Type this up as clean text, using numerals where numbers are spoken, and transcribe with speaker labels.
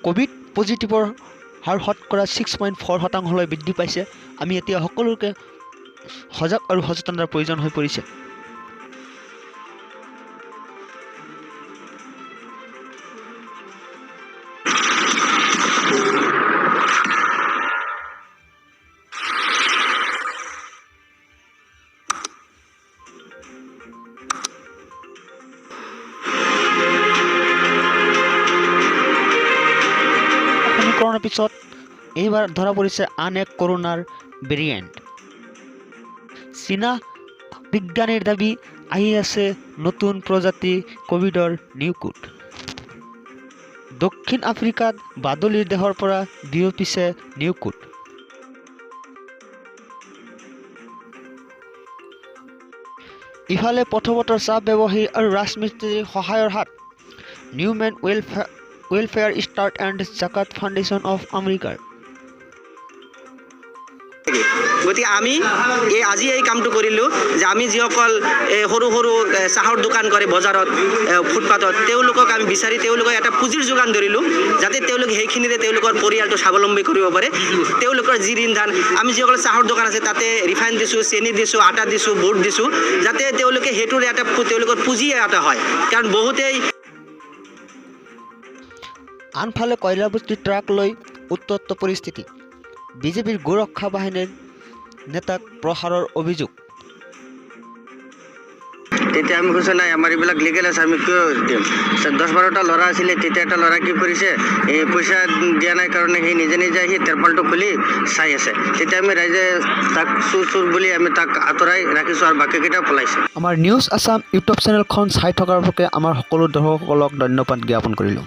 Speaker 1: Covid পজিটিভৰ হাৰ শতকৰা 6.4 শতাংশলৈ বৃদ্ধি পাইছে। আমি এতিয়া সকলোকে সজাগ আৰু সচেতনতাৰ প্ৰয়োজন হৈ পৰিছে। সমীকৰণৰ পিছত এইবাৰ ধৰা পৰিছে আন এক কৰোণাৰ ভেৰিয়েণ্ট। চীনা বিজ্ঞানীৰ দাবী, আহি আছে নতুন প্ৰজাতি ক'ভিডৰ নিউকোড। দক্ষিণ আফ্ৰিকাত বাদুলিৰ দেহৰ পৰা বিয়পিছে নিউকোড। ইফালে পথবতৰ চাহ ব্যৱসায়ী আৰু ৰাজমিস্ত্ৰীৰ সহায়ৰ হাত নিউমেন ৱেলফেয়াৰ ষ্টাৰ্ট এণ্ড জাকাত ফাউণ্ডেশ্যন অফ আমেৰিকাৰ।
Speaker 2: গতিকে আমি এই আজি এই কামটো কৰিলোঁ যে আমি যিসকল এই সৰু সৰু চাহৰ দোকান কৰে বজাৰত, ফুটপাথত, তেওঁলোকক আমি বিচাৰি তেওঁলোকক এটা পুঁজিৰ যোগান ধৰিলোঁ, যাতে তেওঁলোকে সেইখিনিৰে তেওঁলোকৰ পৰিয়ালটো স্বাৱলম্বী কৰিব পাৰে। তেওঁলোকৰ যি ঋণ ধান, আমি যিসকল চাহৰ দোকান আছে তাতে ৰিফাইন দিছোঁ, চেনি দিছোঁ, আটা দিছোঁ, বুট দিছোঁ, যাতে তেওঁলোকে সেইটোৰে এটা তেওঁলোকৰ পুঁজি এটা হয়। কাৰণ বহুতেই
Speaker 1: আনফালে কয়লাবস্তি ট্ৰাক লৈ উত্তপ্ত পৰিস্থিতি। বিজেপিৰ গোৰক্ষা বাহিনীৰ নেতাক প্ৰহাৰৰ অভিযোগ।
Speaker 3: তেতিয়া আমি কৈছোঁ নাই, আমাৰ এইবিলাক লিগেল আছে, আমি কিয় দিম। 10-12টা ল'ৰা আছিলে, তেতিয়া এটা ল'ৰা কি কৰিছে, এই পইচা দিয়া নাই কাৰণে সি নিজে নিজে আহি তেৰপালটো খুলি চাই আছে। তেতিয়া আমি ৰাইজে তাক চুৰ চুৰ বুলি আমি তাক আঁতৰাই ৰাখিছোঁ আৰু বাকীকেইটা পলাইছে।
Speaker 1: আমাৰ নিউজ আছাম ইউটিউব চেনেলখন চাই থকাৰ বাবে আমাৰ সকলো দৰ্শকসকলক ধন্যবাদ জ্ঞাপন কৰিলোঁ।